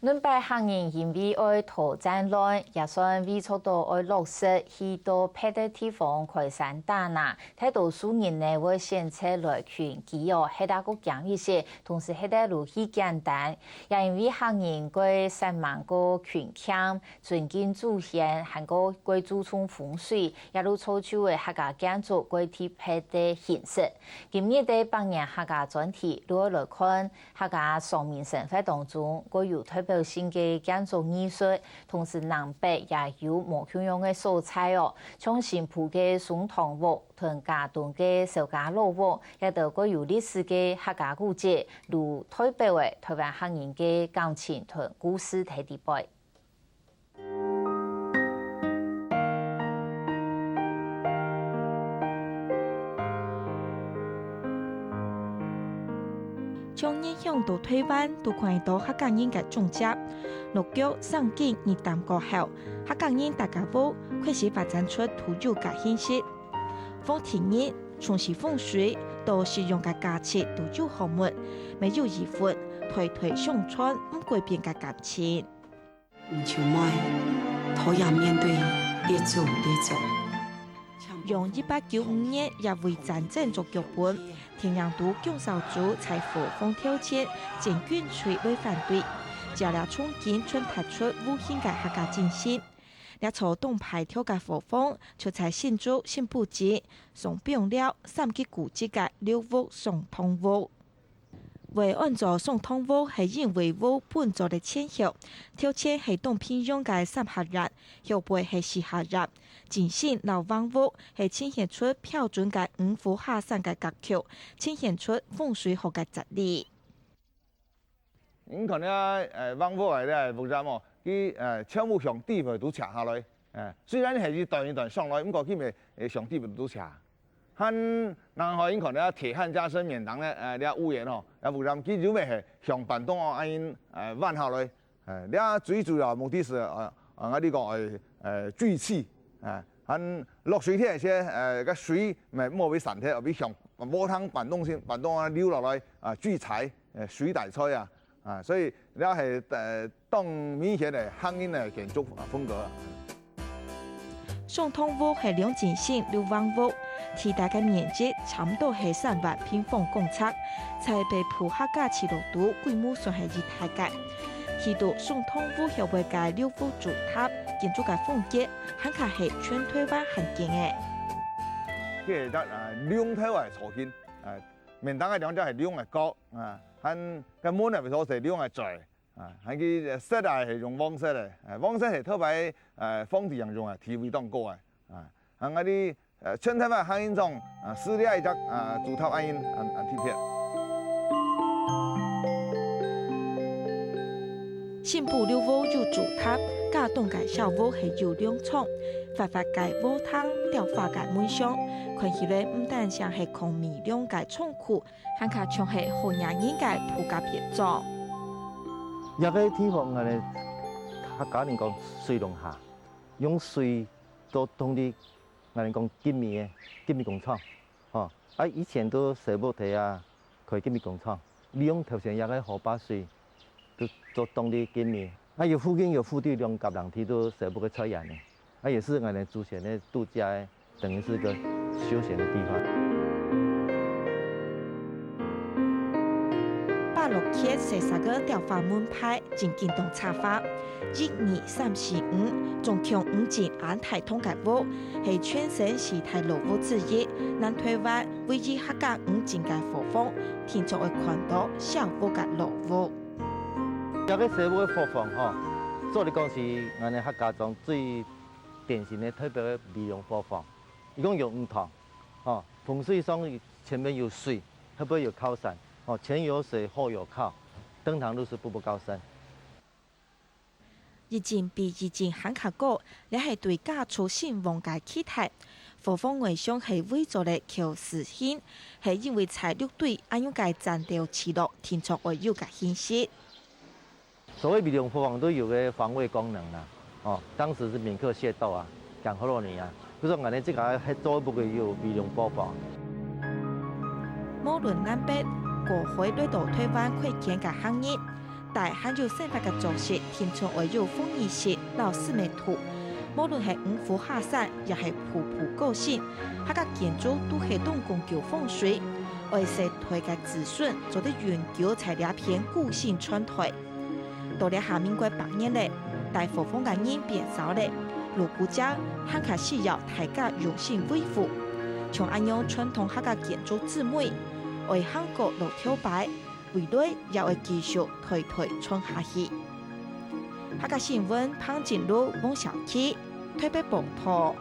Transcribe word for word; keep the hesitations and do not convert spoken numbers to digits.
南北客人因為愛討戰亂，也算為著到愛落實去到別个地方開山打林，大多數人呢會選擇來群居哦，歇得過靚一些，同時歇得落去簡單。也因為客人過煞猛過勤儉，尊敬祖先，還過過注重風水，也就造就了客家建築過特別个形式。今日个百年客家專題，就愛來看 客家常民生活當中，過有代表性个建築藝術，同時南北也有無共樣个所在哦。像新埔个宋湯屋，同佳冬个蕭家老屋，這兜過有歷史个客家古蹟，就代表了臺灣客人个感情同故事在裡背。 從原鄉到臺灣，都看得到客家人个蹤跡。鹿谷、三菁、二膽過後，客家人大家屋開始發展出獨有个形式。從地形、從事風水到實用个價值都有學問，每有一份代代相傳毋改變个感情。 毋愁賣，討厭面對列祖列宗。用一八九五年也為戰爭作劇本，電影都姜紹祖在和風頭前，戰軍隊會反對，這粒場景傳達出無形个客家精神。這座當派頭个和風，就在新竹新埔鎮上枋寮三吉古蹟个劉屋宋湯屋。 會安做宋湯屋，係因為屋本做得前後，頭前係當平庸个三合院，後背係四合院。正身摎橫屋係呈現出標準个五府下山个格局，呈現出風水學个哲理。你看這，呃，橫屋个這屋簷哦，佢，呃，全部向底背都斜下來。呃，雖然係一段一段上來，毋過佢乜，呃，向底背都斜。 還另外你看這鐵漢加身面頂个，呃，這屋簷吼，這屋簷佢就乜係向半中央恁樣，呃，彎下來。呃，這最主要目的係，呃，呃，𠊎俚講，呃，呃，聚氣。呃，還落水天个時，呃，該水乜莫會散忒，愛向禾埕半中心，半中央流落來，啊，聚財，呃，水帶財啊。啊，所以這係，呃，當明顯个客人个建築，啊，風格啊。 宋湯屋係兩進式樓房屋，地大个面積差毋多係三萬平方公尺，在北埔客家聚落肚規模算係一大个。去到宋湯屋後背个劉屋主塔，建築个風格還較係全台灣罕見个。這係隻，啊，龍頭个造型，啊，面頂个兩隻係龍个角，啊，還該門个位所在龍个嘴。 啊，還佢色啊係用黃色个，啊，黃色係頭擺，呃，皇帝人用个，地位當高个，啊，還𠊎俚，呃，全台灣客人中，啊，係這一隻，啊，主塔恁樣，恁，恁特別。新埔劉屋有主塔，佳冬个小屋係有龍床，闊闊个屋頂，雕花个門窗，看起來毋單淨係囥米糧个倉庫， 還較像係好額人个鋪家別莊。這個地方，𠊎等客家人講水龍下，用水做動力，𠊎等講精米个，精米工廠。吼，啊，以前都細屋仔啊，開精米工廠，利用頭先這個河壩水，就做動力精米。啊，有附近有附近兩甲人地都細屋个菜園呢。 啊，也是𠊎等祖先个度假个，等於是一個休閒的地方。百六級細細个雕花門牌，真經當奢華。一、二、三、四、五，總共五進恁大棟个屋，係全省四大老屋之一，南台灣唯一客家五進个伙房，定著會看到小屋个老屋。這個細屋个伙房吼，照理講係𠊎等客家庄最 典型个代表个美濃伙房，一共有五堂，吼，風水上前面有水，後背有靠山，吼，前有水，後有靠，頂堂就是步步高升。一進比一進還較高，這係對家族興旺个期待。伙房外牆係圍做了Q字形，係因為在六堆恁樣个戰鬥聚落定著會有个形式。 所謂美濃伙房都有個防衛功能啦，哦，當時是閩客械鬥啊，講好多年啊，就說𠊎等自家係做不過有美濃伙房。無論南北，過海來到台灣開墾个行業，帶還有生活个作息，定著愛有封閉性摎私密度。無論係五湖下山，也係步步高升，客家建築都係當講究風水，愛世代个子孫做得永久在這片孤身傳代。到這下民國百年了，戴和風个人變少了，老古井還較需要大家用心維護。像恁樣傳統客家建築之美，愛行過老頭擺， 未來也會繼續代代傳下去。客家新聞，彭靜茹、王小琪，台北報導。